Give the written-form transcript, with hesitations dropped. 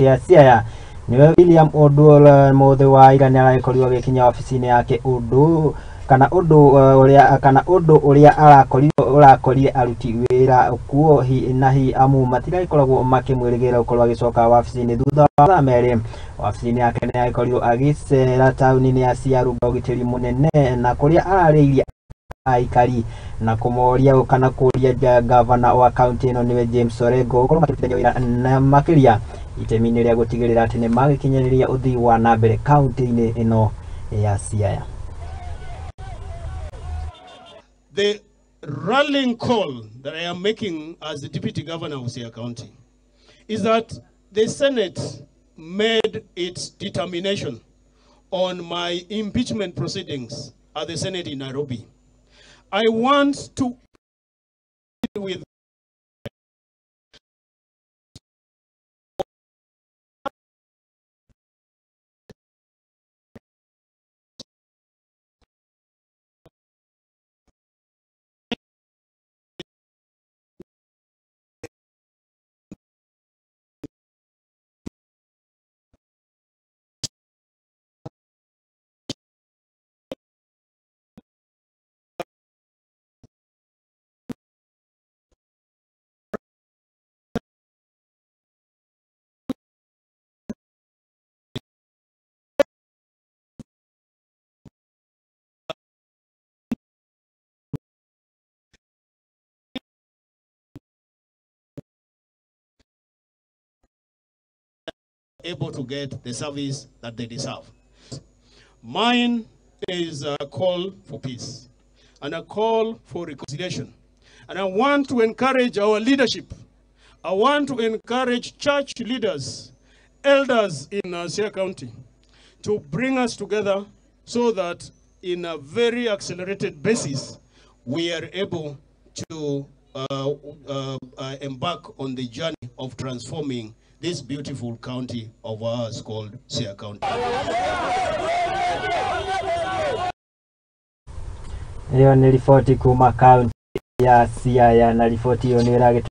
Ya Siaya niwe William Oduol mũthĩ wa ira nĩ aragĩkorirwo agĩkinya wabici-inĩ yake ũndũ kana ũndũ ũrĩa kana ũndũ ũrĩa arakorirwo ũrakorire aruti wĩra kuo hi na hi amu matiragĩkoragwo makĩmwĩrĩgĩrĩra gũkorwo agĩcoka wabici-inĩ thutha wa mathaa merĩ. Wabici-inĩ yake nĩ agĩkorirwo agĩcera taũni-inĩ ya Siaya rungu rwa ũgitĩri mũnene na kũrĩa ararĩirie aikari na kũmoria kana kũria gavana wa kaunti ĩno nĩwe James Orengo gũkorwo makĩrutithania wĩra na makĩria itemi-inĩ rĩa gũtigĩrĩra atĩ nĩ magĩkinyanĩria ũthii wa na mbere kaunti-inĩ ĩno ya Siaya. The rallying call that I am making as the Deputy Governor of Siaya County is that the Senate made its determination on my impeachment proceedings at the Senate in Nairobi. I want to with able to get the service that they deserve. Mine is a call for peace and a call for reconciliation. And I want to encourage our leadership. I want to encourage church leaders, elders in Siaya County, to bring us together so that in a very accelerated basis, we are able to embark on the journey of transforming this beautiful county of ours called Siaya County. Ĩyo nĩ riboti kuma kaunti ya Siaya na riboti ĩyo nĩ ĩragĩtũkinyĩria.